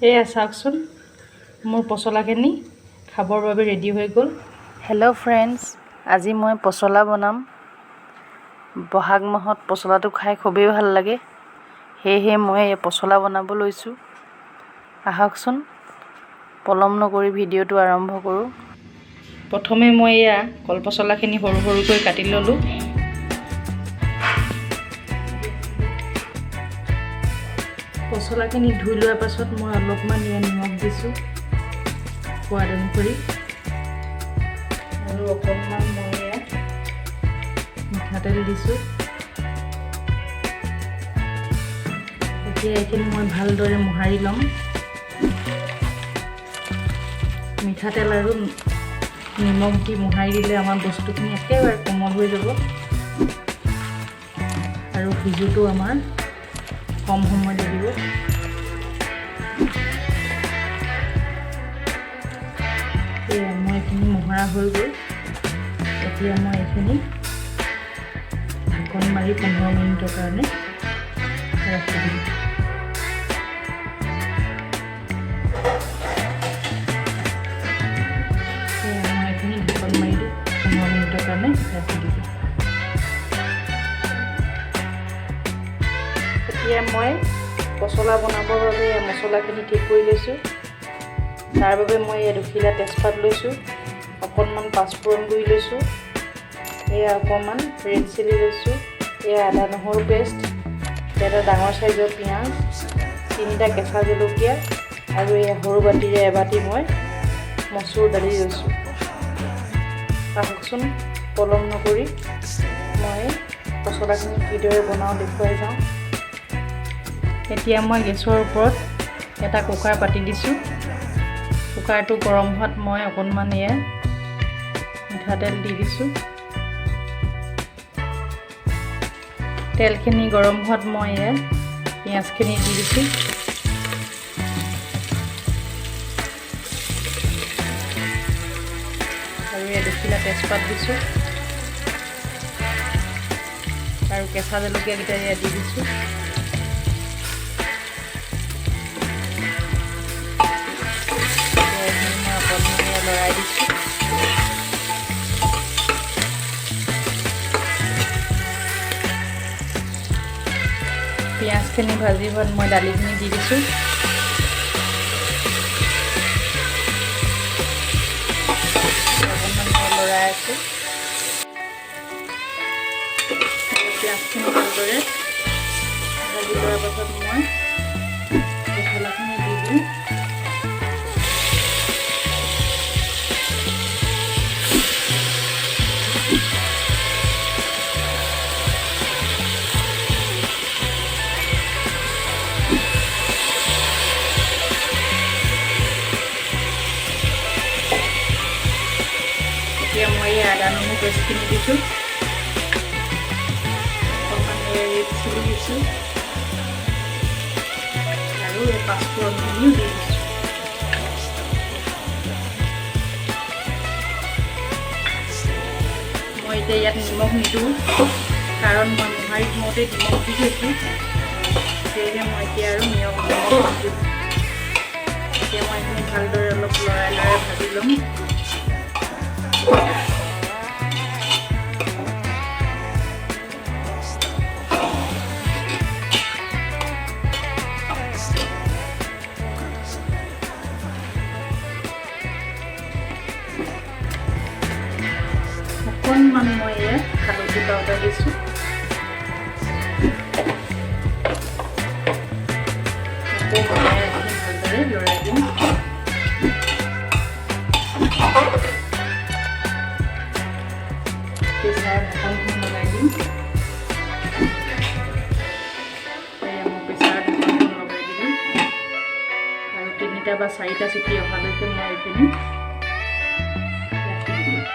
এয়া চাওকচোন, মোৰ পচলাখিনি খাবৰ বাবে ৰেডি হৈ গ'ল। হেল্ল' ফ্ৰেণ্ডছ, আজি মই পচলা বনাম। বহাগ মাহত পচলাটো খাই খুবেই ভাল লাগে, সেয়েহে মই এই পচলা বনাব লৈছোঁ। আহকচোন, পলম নকৰি ভিডিঅ'টো আৰম্ভ কৰোঁ। প্ৰথমে মই এয়া কলপচলাখিনি সৰু সৰুকৈ কাটি ল'লোঁ। পচলাখিনি ধুই লোৱাৰ পাছত মই অলপমান ইয়াত নিমখ দিছোঁ সোৱাদ অনুসৰি, আৰু অকণমান মই ইয়াত মিঠাতেল দিছোঁ। এতিয়া এইখিনি মই ভালদৰে মোহাৰি ল'ম। মিঠাতেল আৰু নিমখ দি মোহাৰি দিলে আমাৰ বস্তুখিনি একেবাৰে কোমল হৈ যাব আৰু সিজোতেও আমাৰ কম সময় লাগিব। এয়া মই এইখিনি মোহৰা হৈ গ'ল। এতিয়া মই এইখিনি ঢাকন মাৰি 15 মিনিটৰ কাৰণে ৰাখি দিম। এয়া মই এইখিনি ঢাকন মাৰি দি 15 মিনিটৰ কাৰণে ৰাখি দিলোঁ। এতিয়া মই পচলা বনাবৰ বাবে মছলাখিনি ঠিক কৰি লৈছোঁ। তাৰ বাবে মই এই দুখিলা তেজপাত লৈছোঁ, অকণমান পাঁচফোৰণ গুড়ি লৈছোঁ, এয়া অকণমান ৰেড চিলি লৈছোঁ, এয়া আদা নহৰু পেষ্ট, এটা ডাঙৰ চাইজৰ পিঁয়াজ, 3টা কেঁচা জলকীয়া আৰু এয়া সৰু বাতিৰে এবাতি মই মচুৰ দালি লৈছোঁ। আহকচোন, পলম নকৰি মই পচলাখিনি কিদৰে বনাওঁ দেখুৱাই যাওঁ। এতিয়া মই গেছৰ ওপৰত এটা কুকাৰ পাতি দিছোঁ। কুকাৰটো গৰম হোৱাত মই অকণমান এয়া মিঠাতেল দি দিছোঁ। তেলখিনি গৰম হোৱাত মই এয়া পিঁয়াজখিনি দি দিছোঁ। আৰু এয়া দুখিলা তেজপাত দিছোঁ আৰু কেঁচা জলকীয়াকেইটা এয়া দি দিছোঁ। মই অকণমান লৰাই দিছোঁ। পিঁয়াজখিনি ভাজি হোৱাত মই দালিখিনি দি দিছোঁ। অকণমান মই লৰাই আছোঁ। পিঁয়াজখিনি ভালদৰে ভাজি লোৱাৰ পাছত মই মছলাখিনি দি দিওঁ। এতিয়া মই এই আদা নহৰু পেষ্টখিনি দিছোঁ, অকণমান ৰেড চিলি দিছোঁ আৰু এই পাঁচফোৰণখিনিও দি দিছোঁ। মই এতিয়া ইয়াত নিমখ নিদিওঁ, কাৰণ মই মোহাৰি থওঁতে নিমখ দি থৈছোঁ। সেয়েহে মই এতিয়া আৰু নিমখ নিদিওঁ। এতিয়া মই এইখিনি ভালদৰে অলপ লৰাই লৰাই ভাজি ল'ম। অকণমান মই ইয়াত হালধি পাউডাৰ দিছোঁ। আকৌ মই এইখিনি ভালদৰে লৰাই দিম। প্ৰেছাৰৰ ঢাকনখন লগাই দিম। এয়া মই প্ৰেছাৰৰ ঢাকনখন লগাই দিলোঁ আৰু 3টা বা 4টা চিটি অহালৈকে মই এইখিনি ৰাখি দিলোঁ।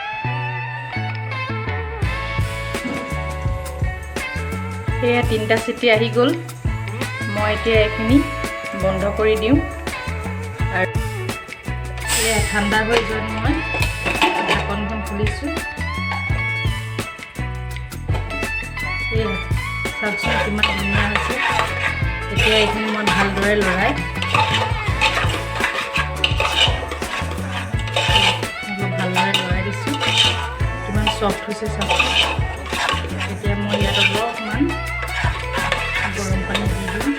সেয়া 3টা চিটি আহি গ'ল। মই এতিয়া এইখিনি বন্ধ কৰি দিওঁ আৰু এয়া ঠাণ্ডা হৈ যোৱাত মই ঢাকনখন খুলিছোঁ। এয়া চাওকচোন, কিমান ধুনীয়া হৈছে। এতিয়া এইখিনি মই ভালদৰে লৰাই চফ্ট হৈছে চাওক। এতিয়া মই ইয়াত অলপমান গৰম পানী দি দিম।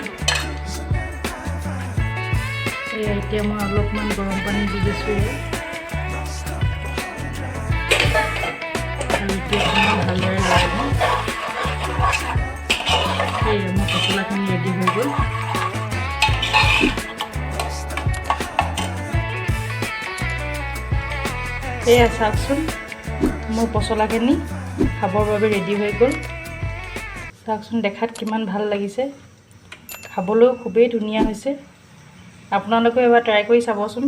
এয়া, এতিয়া মই অলপমান গৰম পানী দি দিছোঁ ইয়াত আৰু এতিয়া অকণমান ভালদৰে লৰাই দিম। সেয়া, মোৰ পচলাখিনি ৰেডি হৈ গ'ল। এয়া চাওকচোন, মোৰ পচলাখিনি খাবৰ বাবে ৰেডি হৈ গ'ল। চাওকচোন, দেখাত কিমান ভাল লাগিছে, খাবলৈও খুবেই ধুনীয়া হৈছে। আপোনালোকেও এবাৰ ট্ৰাই কৰি চাবচোন।